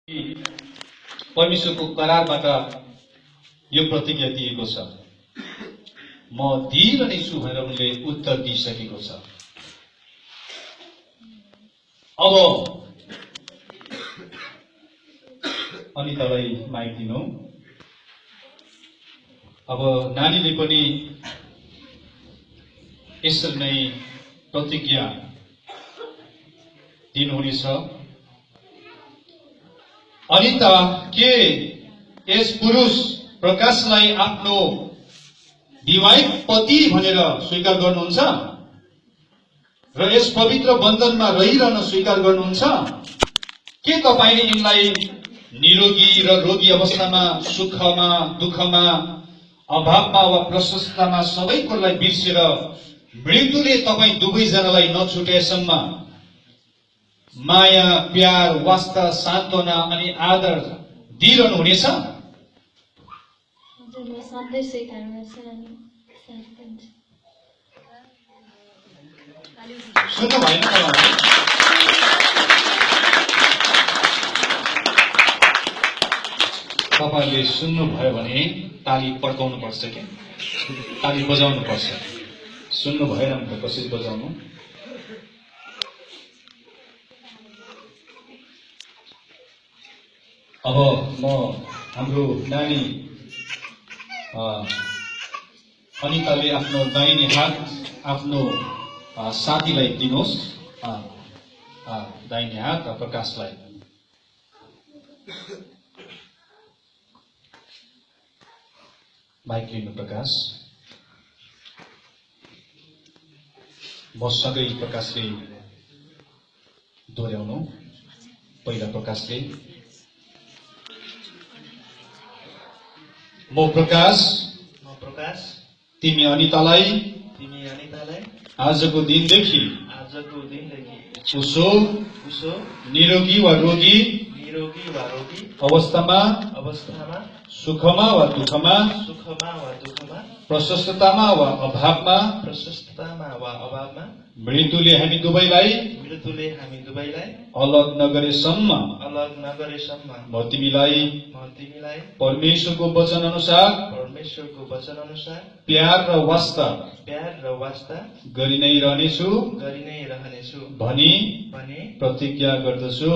परमेश्वरको करारबाट यो प्रतिज्ञा दिएको छ, म दिइरहने छु भनेर उनले उत्तर दिइसकेको छ। अब अनितालाई माइक दिनु। अब नानीले पनि यसरी नै प्रतिज्ञा दिनुहुनेछ। अनिता के यस पुरुष प्रकाशलाई आफ्नो विवाहित पति भनेर स्वीकार गर्नुहुन्छ र यस पवित्र बन्धनमा रहिरहन स्वीकार गर्नुहुन्छ? के तपाईले यिनलाई निरोगी र रोगी अवस्थामा, सुखमा, दुःखमा, अभावमा वा प्रशस्ततामा सबै कुरालाई बिर्सेर मृत्युले तपाई दुवैजनालाई नछुटेसम्म माया, प्यार, वास्ता, सान्त्वना अनि आदर दिइरहनु हुनेछ? सुन्नु भएन तपाईले? सुन्नुभयो भने ताली पड्काउनु पर्छ के ताली बजाउनु पर्छ। सुन्नु भएन भने कसरी बजाउनु? अब म हाम्रो नानी अनिताले आफ्नो दाहिने हात आफ्नो साथीलाई दिनुहोस्। दाहिने हात प्रकाशलाई। माइक लिनु प्रकाश। मसँगै प्रकाशले दोहोऱ्याउनु। पहिला प्रकाशले। म प्रकाश तिमी अनितालाई आजको दिनदेखि उसो निरोगी वा रोगी अवस्थामा, सुखमा वा दुःखमा, प्रशस्ततामा वा अभावमा मृत्युले हामी दुवैलाई अलग नगरेसम्म म तिमीलाई परमेश्वरको वचन अनुसार प्यार र वास्ता गरि नै रहनेछु भनी प्रतिज्ञा गर्दछु।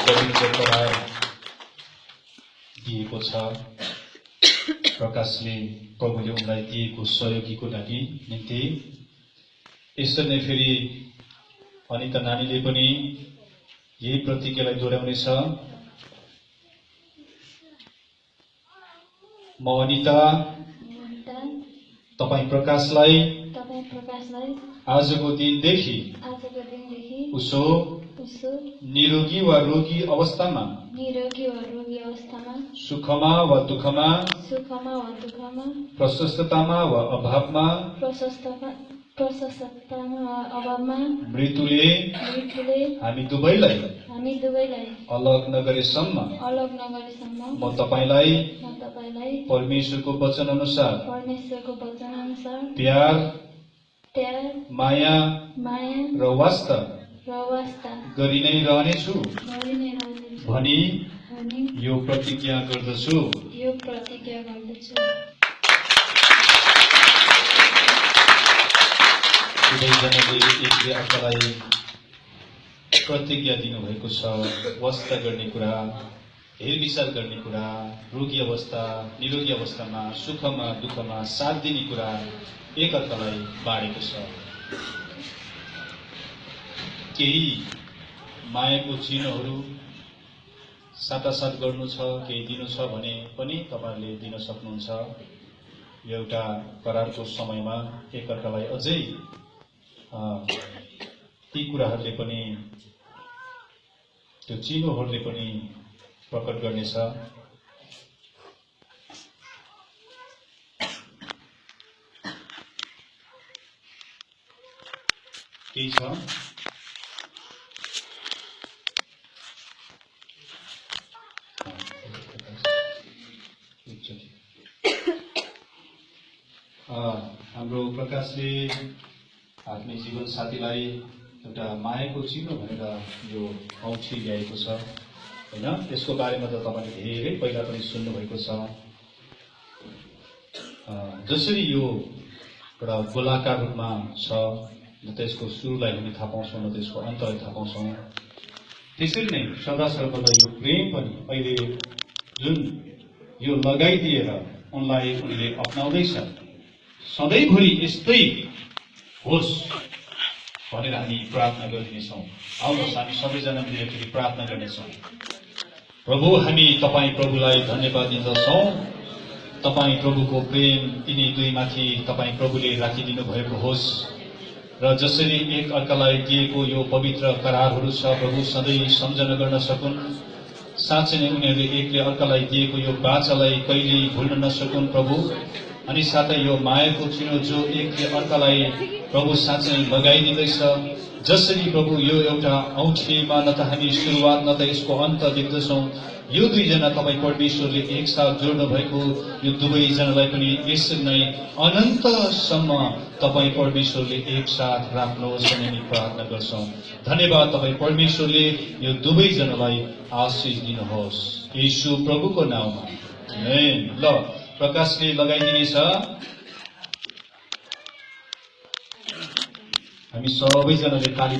पवित्र करार दिएको छ। प्रकाशले प्रभुले उनलाई दिएको सहयोगीको लागि निम्ति यसरी नै फेरि अनिता नानीले पनि यही प्रतिज्ञालाई दोहोऱ्याउनेछ। म अनिता तपाईं प्रकाशलाई आजको दिनदेखि उसो निरोगी वा रोगी अवस्थामा, सुखमा वा दुःखमा, प्रशस्ततामा वा अभावमा मृत्युले हामी दुवैलाई अलग नगरेसम्म म तपाईलाई परमेश्वरको वचन अनुसार प्यार, माया र वास्ता गरि नै रहनेछु भनी यो प्रतिज्ञा गर्दछु। दुवैजनाले एकले अर्कालाई प्रतिज्ञा दिनुभएको छ। वास्ता गर्ने कुरा, हेरविचार गर्ने कुरा, रोगी अवस्था, निरोगी अवस्थामा, सुखमा, दुःखमा साथ दिने कुरा एक अर्कालाई बाँडेको छ। केही मायाको चिन्हहरू साटासाट गर्नु छ, केही दिनु छ भने पनि तपाईहरुले दिन सक्नुहुन्छ। यो एउटा करारको समयमा एक अर्कालाई अझै ती कुराहरूले पनि, त्यो चिन्हहरूले पनि प्रकट गर्नेछ। केही छ हाम्रो प्रकाशले आफ्नै जीवन साथीलाई एउटा मायाको चिनो भनेर यो औँठी ल्याएको छ होइन। त्यसको बारेमा त तपाईँले धेरै पहिला पनि सुन्नुभएको छ। जसरी यो एउटा गोलाकार रूपमा छ, न त यसको सुरुलाई हामी थाहा पाउँछौँ, न त यसको अन्तलाई थाहा पाउँछौँ, त्यसरी नै सदा सर्वदा यो प्रेम पनि अहिले जुन यो लगाइदिएर उनलाई उनले अपनाउँदैछ, सधैँभरि यस्तै होस् भनेर हामी प्रार्थना गरिदिनेछौँ। आउनुहोस् हामी सबैजना मिलेर फेरि प्रार्थना गर्नेछौँ। प्रभु, हामी तपाईँ प्रभुलाई धन्यवाद दिँदछौँ। तपाईँ प्रभुको प्रेम यिनी दुईमाथि तपाईँ प्रभुले राखिदिनु भएको होस् र जसरी एक अर्कालाई दिएको यो पवित्र करारहरू छ प्रभु, सधैँ सम्झना गर्न सकुन्। साँच्चै नै उनीहरूले एकले अर्कालाई दिएको यो बाचालाई कहिल्यै भुल्न नसकुन् प्रभु। अनि साथै यो मायाको चिनो जो एकले अर्कालाई प्रभु साँच्चै लगाइदिँदैछ, जसरी प्रभु यो एउटा औँठीमा न त हामी सुरुवात न त यसको अन्त देख्दछौँ, यो दुईजना तपाईँ परमेश्वरले एकसाथ जोड्नु भएको यो दुवैजनालाई पनि यसरी नै अनन्तसम्म तपाईँ परमेश्वरले एकसाथ राख्नुहोस् भन्ने हामी प्रार्थना गर्छौँ। धन्यवाद तपाईँ परमेश्वरले यो दुवैजनालाई आशिष दिनुहोस् यीशु प्रभुको नाममा, आमेन। ल प्रकाशले लगाइदिनेछ। हामी सबैजनाले ताली